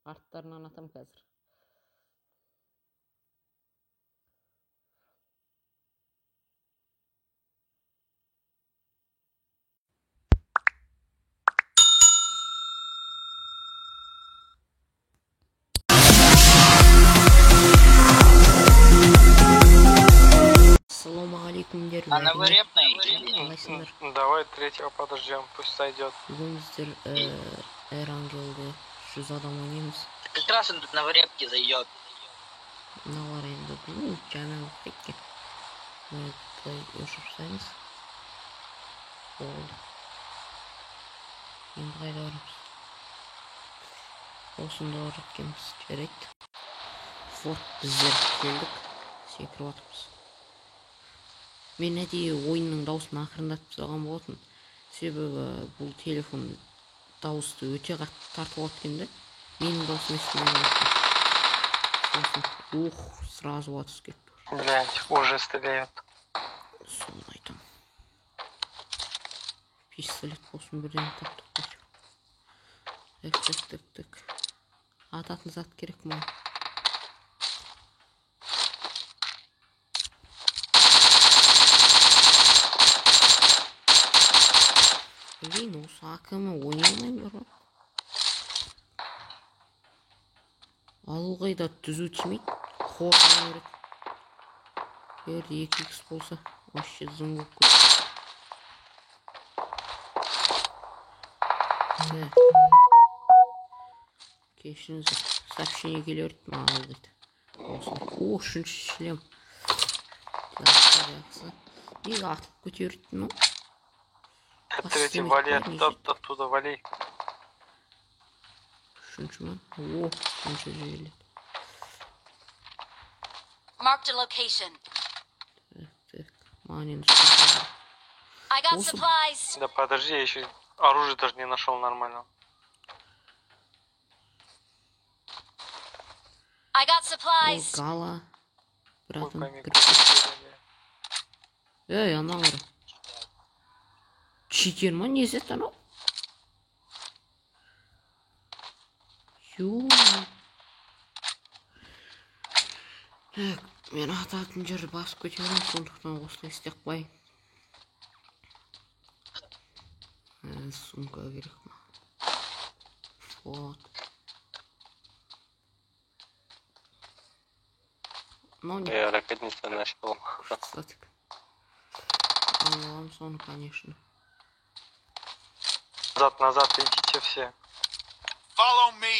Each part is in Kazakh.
Арттарынан атам қазір. Ассалаумағалейкумдер. Она вырепная. Қалайсыңдар? Давай третьего подождем, пусть сойдет. Бүгін біздер Эрангелде 100 адам ойнаймыз. Как раз он тут на вырепке зайдет. Мыналар енді бұл жаман болып кеткен. Мына былай өшіріп тастаймыз. Болды. Енді қайда барамыз? Осында барып екенбіз. Жарайды. Вот біздер келдік. Секіріп жатырмыз. Мен әдейі ойынның дауысын ақырындатып тастаған болатын. Себебі бұл телефон дауысты өте қатты тартып алады екен де. Менің дауысым естілмей қалады. Сосын, ух, сразу атыс кетті. Блять, уже стреляют. Соны айтамын. Пистолет болсын бірдеңе таптық қой. Так, так, так, так. Ататын зат керек маған. Блин, осы АКМ ойнай алмаймын бар ғой. Алғайда түзу тимейді. Қорғану керек. Егер 2х болса, вообще зың болып кетеді. Кешіріңіздер, сообщение келе берді маған ылғида. Осылай. О, үшінші шлем. Жақсы, жақсы. Неге атылып кете берді мынау? Третий, вали оттуда, вали. Үшінші ма? О, үшінші желі. Marked a location. Так, так. Маған енді сумка. I got Осы- supplies. Да подожди, я еще оружие даже не нашел нормально. I got О, supplies. гала. Хуй Братан, пойми, кіріп куда кет. стреляли. Ей, анау қара. Читер ма, не зет анау? Ё. Так, мен ататын жерді басып кете беремін, сондықтан осылай істеп қояйын. Сумка керек ма? Вот. Мынау не? Я ракетница нашел. Кстати. Аллам соны, конечно. Назад, назад, идите все. Follow me.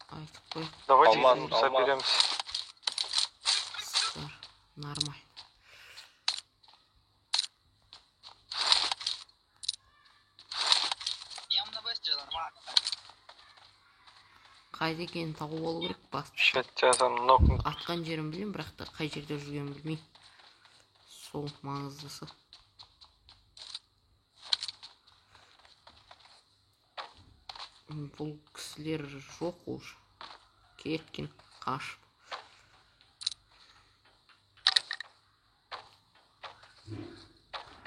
Айтып қояйық. Давайте Алмаз, алмаз. соберемся. Қыздар, нормально. Я на выстрел, нормально. Қайда екенін тауып алу керек басты. Сейчас тебя там нокнут. Атқан жерін білемін, бірақ та қай жерде жүргенін білмеймін. Сол маңыздысы. Бұл кісілер жоқ уже. Кеткен, қашып.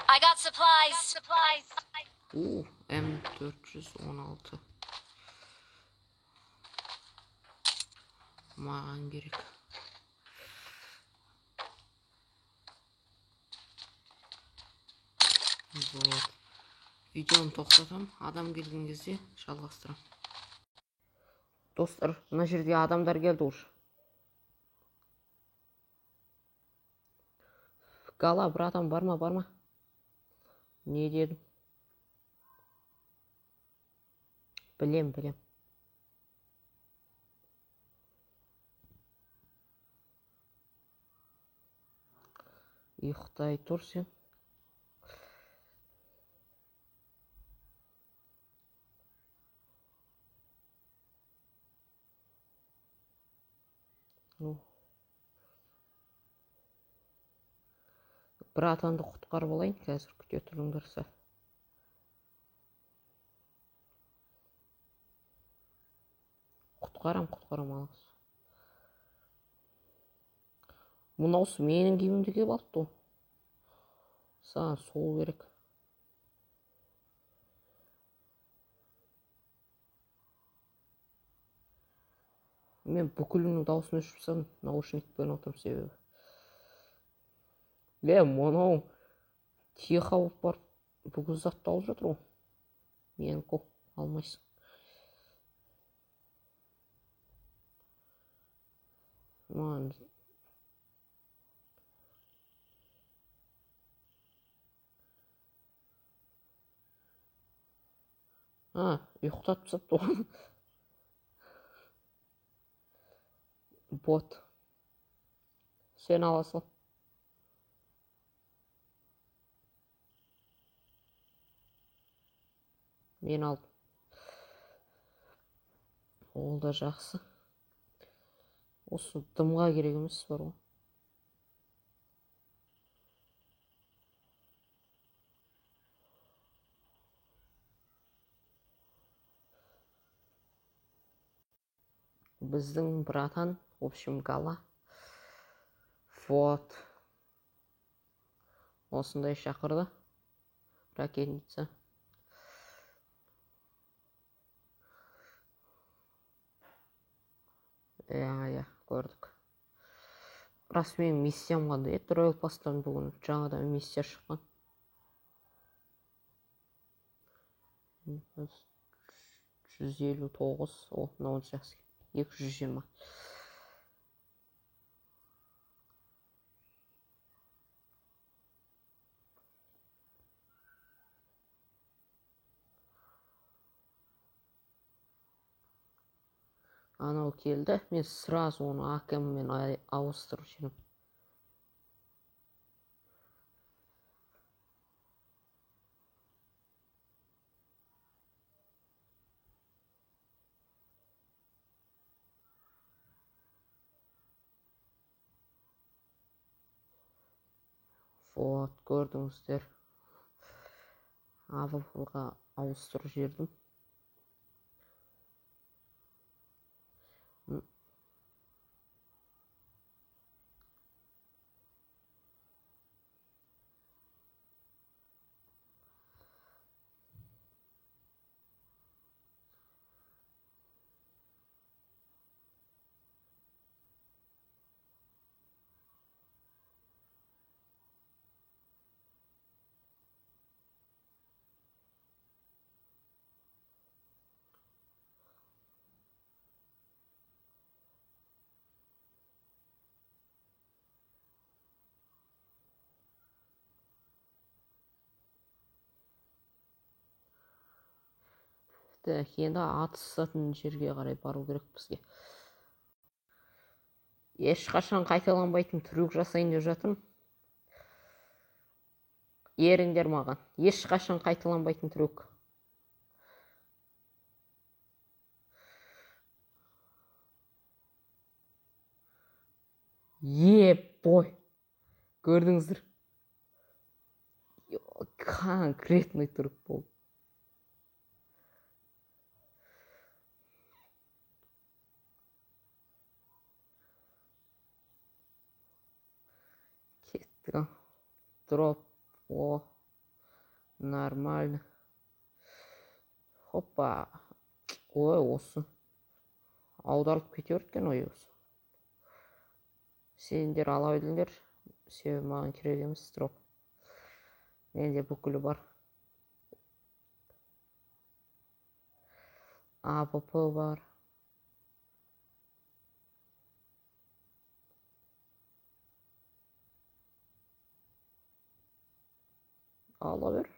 I got supplies. О, М416. Маған керек. Вот. Видеоны тоқтатам, адам келген кезде жалғастырам. Достар, мына жерде адамдар келді уже. Гала, братан, барма, барма. Не дедім? Білем, білем. Ұйықтай тұр сен. Ну. Братанды құтқарып алайын, қазір күте тұрыңдар сәл. Құтқарам, құтқарам алыңыз. Мынаусы менің киімімді киіп алыпты ғой. Саған сол керек. Мен бүкілінің дауысын өшіріп тастадым, наушникпен отырмын себебі. Мынау тихо болып барып бүкіл затты алып жатыр ғой. Менікі алмайсың. Маған ұйықтатып тастапты ғой. Бот. Сен ала сал. Мен алдым. Ол да жақсы. Осы дымға керек емес бар ғой. Біздің братан, в общем, гала. Вот. Осындай шақырды. Ракетница. Иә, көрдік. Рас, менің миссиям қандай еді? Royal Pass'тан бүгін жаңадан миссия шыққан. 159, о, мынау жақсы. 220. Анау келді, мен сразу оны АКМ-мен ауыстырып жібердім. Вот, көрдіңіздер. АВП-ға ауыстырып жібердім. Так, енді атысатын жерге қарай бару керек бізге. Ешқашан қайталанбайтын трюк жасайын деп жатырмын. Еріңдер маған. Ешқашан қайталанбайтын трюк. Ебой. Көрдіңіздер. Конкретный трюк болды. Дроп. О, нормально. Хопа. Ой, осы. Аударылып кете берді екен ой осы. Сендер ала беріңдер. Себебі маған керек емес дроп. Менде бүкілі бар. АПП бар. Ала бер.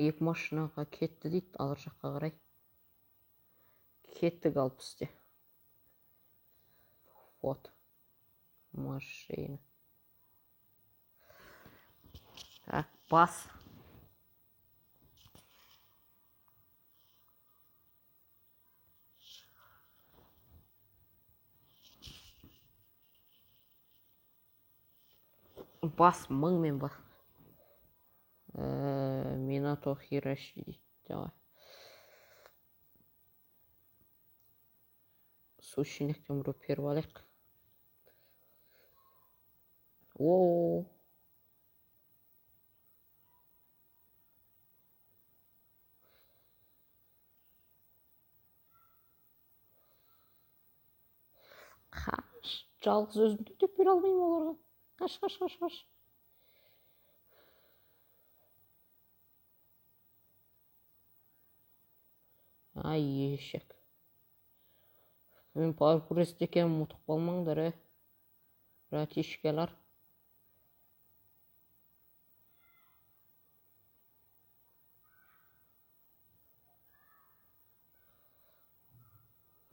Екі машинаға кетті дейді, алар жаққа қарай. Кеттік алып бізде. Вот. Машина. Так, бас. Бас, мыңмен бас. Минато Хироши дейді. Давай. Су шенектен біреу періп алайық. О, қаш, жалғыз өзім төтеп бере алмаймын оларға. Қаш, қаш, қаш, қаш. Ай, ешек. Мен паркурист екенімді ұмытып қалмаңдар, е. Братишкалар.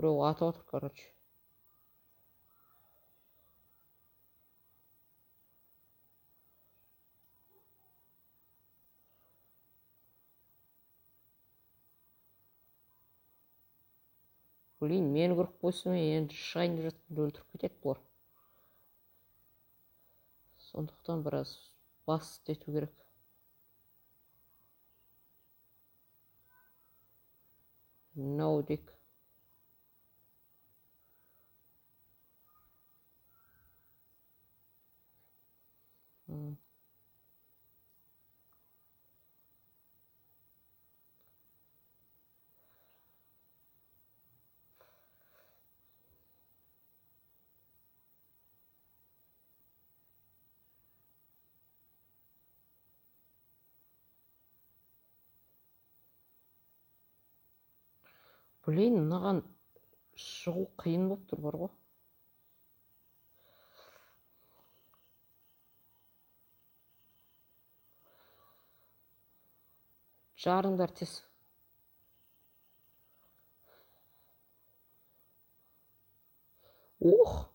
Біреу атып отыр, короче. Блин, мені көріп қойсын, енді шығайын деп жатқанда өлтіріп кетеді бұлар. Сондықтан біраз бас істету керек. No дейік. Блин, мынаған шығу қиын болып тұр бар ғой. Жарыңдар тез. Ох!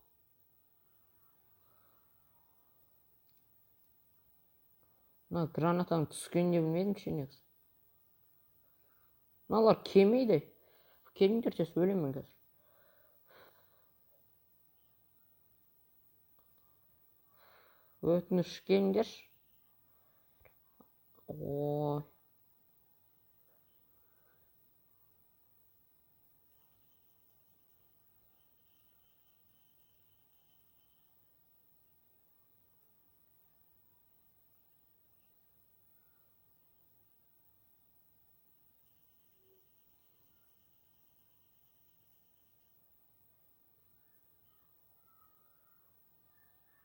Мына гранатаның түскенін де білмедім ше негізі. Мыналар келмейді. Келіңдер тез, өлемін мен қазір. Өтініш, келіңдерші. Ой.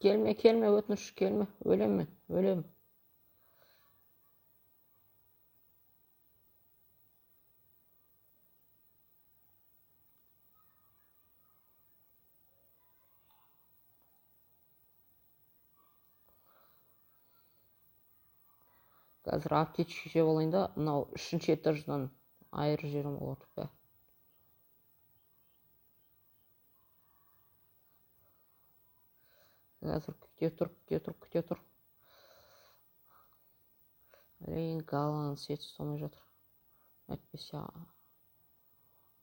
Келме, келме, өтініш, келме. Өлем мен, өлем. Қазір аптечка жеп алайын да, мынау үшінші этаждан айырып жіберем оларды бә. Қазір күте тұр, күте тұр, күте тұр. Блин, галаның сеті ұстамай жатыр. Әйтпесе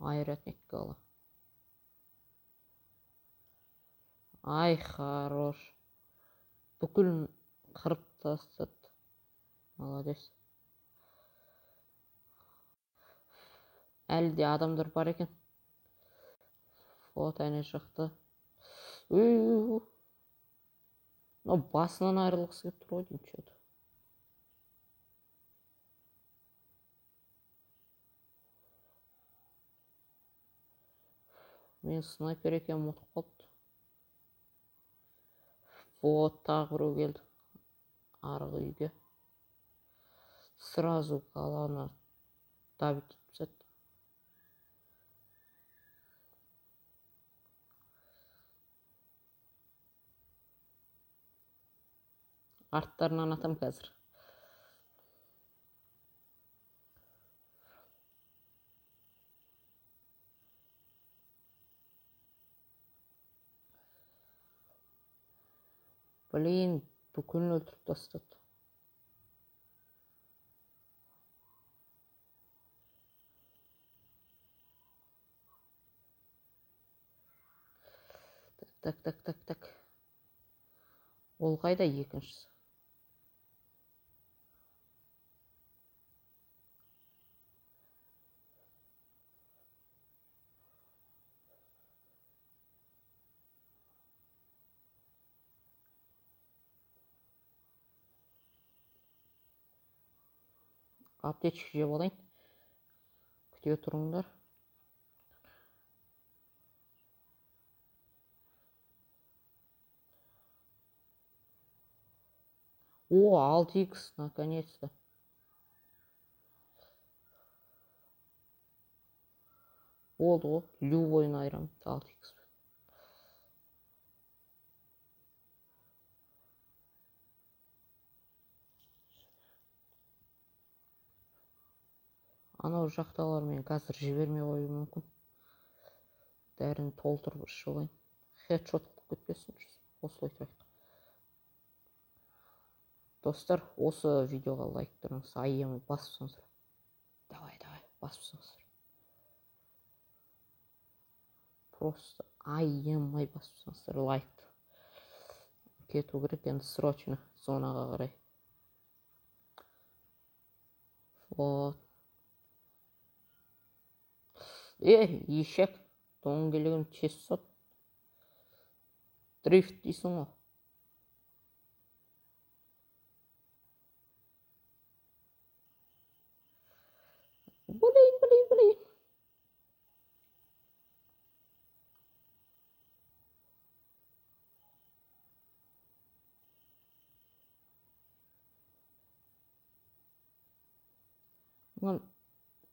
айыратын еді гала. Ай, хорош. Бүкіл қырып тастады. Молодец. Әлі де адамдар бар екен. Вот әне шықты. Үй. Мынау басынан айырылғысы келіп тұр ғой деймін че-то. Мен снайпер екенін ұмытып қалыпты. Вот тағы біреу келді. Арғы үйге. Сразу галаны давить етіп тастады. Арттарынан атам қазір. Блин, бүкілін өлтіріп тастады. Так, так, так, так. Ол қайда екіншісі? Аптечка жеп алайын. Күте тұрыңдар. О, 6х, наконец-то. Болды ғой, любойын айырамын 6х. Анау жақталар мен қазір жібермей қоюы мүмкін. Дәріні толтырып ішіп алайын. Хедшот қылып кетпесін, осылай тұрайық. Достар, осы видеоға лайк тұрыңыз, аямай басып тастаңыздар. Давай, давай, басып тастаңыздар. Просто аямай басып тастаңыздар лайкты. Кету керек енді срочно зонаға қарай. Вот. Ешек, дөңгелегін тесіп тастады. Дрифт дейсің ғой. Блин, блин, блин. Мына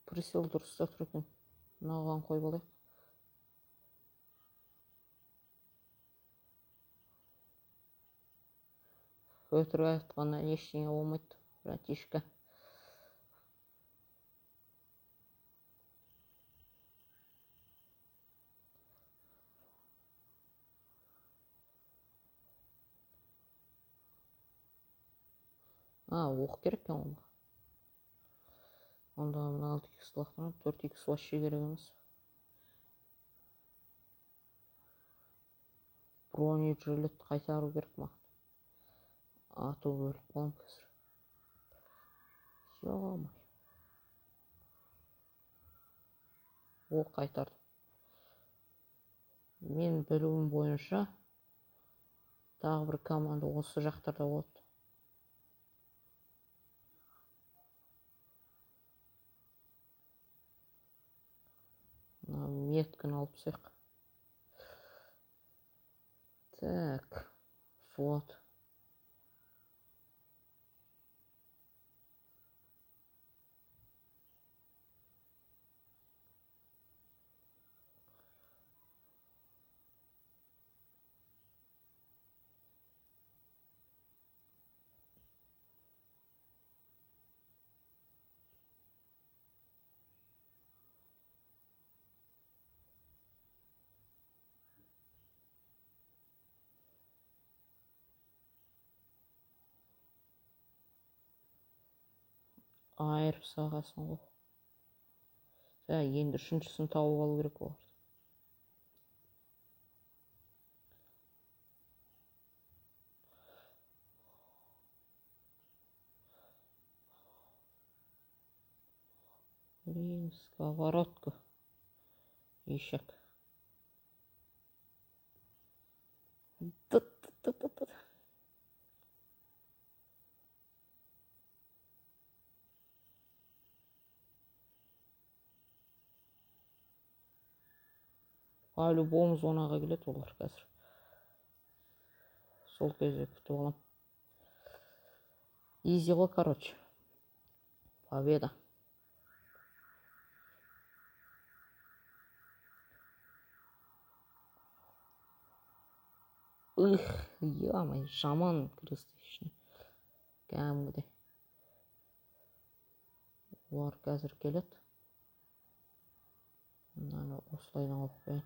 прицел дұрыстап тұр екен. Мынаған қойып алайық. Өтірік айтқаннан ештеңе болмайды, братишка. А, оқ керек екен ғой. Онда мына 6х лақтырамын, 4х вообще керек емес. Бронежилет қайтару керек маған. Ату өліп қаламын қазір. Ё-моё. Оқ қайтардым. Мен білуім бойынша тағы бір команда осы жақтарда болады. Мына метканы алып тастайық. Так, вот. Айырып сағасың ғой. Енді үшіншісін тауып алу керек олар. Блин, сковородка. Ешек. Т-т-т-т-т. По-любому зонаға келеді олар қазір. Сол кезде күтіп алам. Изи ғой, короче. Победа. Ых, ё-моё, жаман кірісті ішіне. Кәдімгідей. Олар қазір келеді. Мынаны осылайдан қойып қояйын.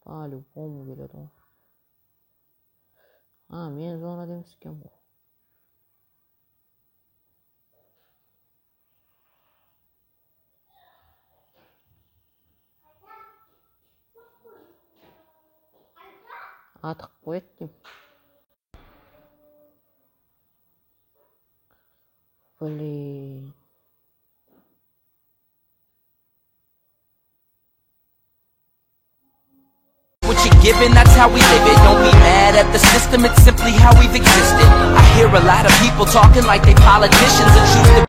По-любому келеді олар. А, мен зонада емес екенмін ғой. Атып қояды деймін. Блин. What you're given, that's how we live it. Don't be mad at the system, it's simply how we've existed. I hear a lot of people talking like they politicians and choose to